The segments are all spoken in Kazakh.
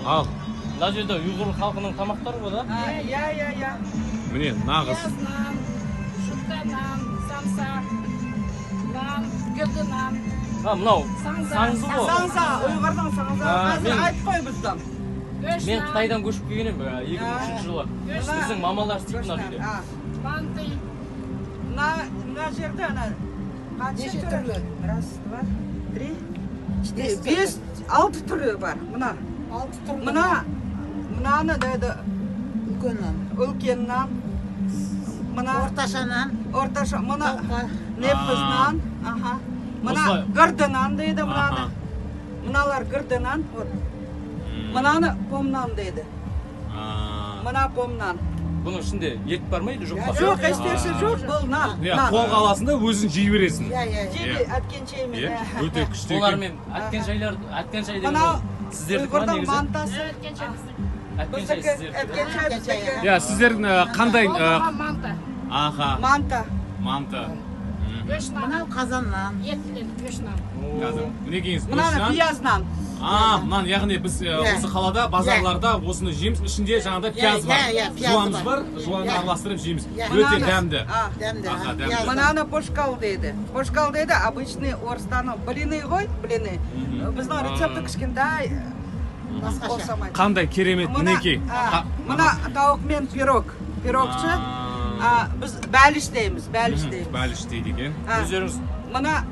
Ал. Мына жерде ұйғыр халқының тамақтары ғой, да? Иә, иә, иә. Міне, нағыз. Пияз нан, жұтта нан, самса нан, гүлді нан. А, мынау Саңза. саңзы ғой. Саңса, ұйғырдың саңса. А, Қазір айтып қой біздің. Гөш Мен нан, Қытайдан көшіп келген едім 2003 жылы. Біздің мамалар істейтін мына үйде. А, манты. Мына жерде ана қанша түрі? Раз, два, три, четыре, бес, алты түрі бар. Мына. Алты түрлі. Мынаны деді. Үлкен нан. Үлкен нан. Мына Орташа нан. Орташа, мына Тауыққа. Непіз нан. Аха. Мына Осылай. Гырды нан дейді мынаны. Аха. Мыналар гырды нан. Вот. Мынаны пом нан дейді. А. Мына пом нан. Бұның ішінде ет бар ма или жоқ па? Жоқ, ешнәрсе жоқ, бұл нан. Иә, Нан. қолға аласың да, өзің жей бересің. Иә. Жейді, әткен шаймен. Иә, өте күшті екен. Олармен әткен шайлар, әткен шай деген Мынау ол сіздердікі ма ұйғырдың негізі? мантасы. Өткен шай біздің. Әткен шай Біздікі, сіздердікі. әткен шай біздікі. Иә, сіздердің қандай Болмаған манты. Аха. Манта. Манты. Гөш нан. Мынау қазан нан. Еттілен гөш нан. Қазір мінекейіңіз, Мынаны көш нан. пияз нан. А, мынаны, яғни біз Иә. осы қалада базарларда осыны жейміз, ішінде жаңағыдай пияз бар. Иә, пиязы Жуамыз бар. бар, жуанды араластырып жейміз. Иә. Өте дәмді. А, Дәмді. Аха, дәмді. Пияз нан. Мынаны пошкал дейді. Пошкал дейді, обычный орыстаның блины ғой, блины. Біздің рецепті кішкентай Басқаша. ұқсамайды. Қандай керемет, Мына, мінекей. а, мына тауықмен пирог. Пирогшы. А, біз бәліш дейміз, бәліш дейміз. Бәліш дейді екен. А, Өздеріңіз мына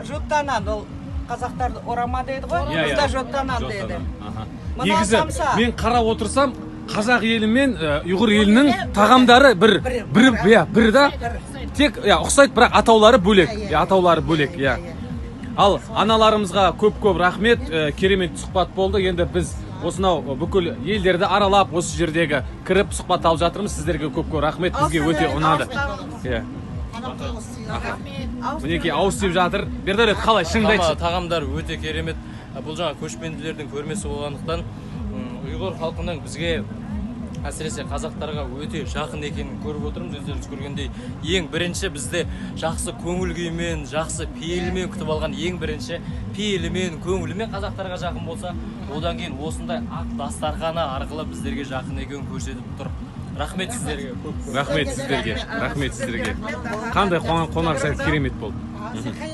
жота нан, ол қазақтар орама дейді ғой, Иә, бізде иә. жота нан дейді. Аха. Мына Негізі самса. мен қарап отырсам, қазақ елі мен ұйғыр елінің тағамдары бір бір, иә, бір да, тек, иә, ұқсайды, бірақ атаулары бөлек. Иә, иә, атаулары бөлек, иә. Ал аналарымызға көп көп рахмет, керемет сұхбат болды. Енді біз осынау бүкіл елдерді аралап, осы жердегі кіріп сұхбат алып жатырмыз. Сіздерге көп көп рахмет, бізге өте ұнады. Иә. Тамақ. Мінекей, ауыз тиіп жатыр. Бердәулет, қалай, шыныңды айтшы. Тағамдар өте керемет. Бұл жаңа көшпенділердің көрмесі болғандықтан, ұйғыр халқының бізге, әсіресе қазақтарға өте жақын екенін көріп отырмыз. Өздеріңіз көргендей, ең бірінші бізді жақсы көңіл күймен, жақсы пейілмен күтіп алған, ең бірінші пейілімен, көңілімен қазақтарға жақын болса, одан кейін осындай ақ дастарханы арқылы біздерге жақын екенін көрсетіп тұр. Рахмет сіздерге көп көп. Рахмет сіздерге, рахмет сіздерге. Қандай қонақжай, керемет болды. Сен қай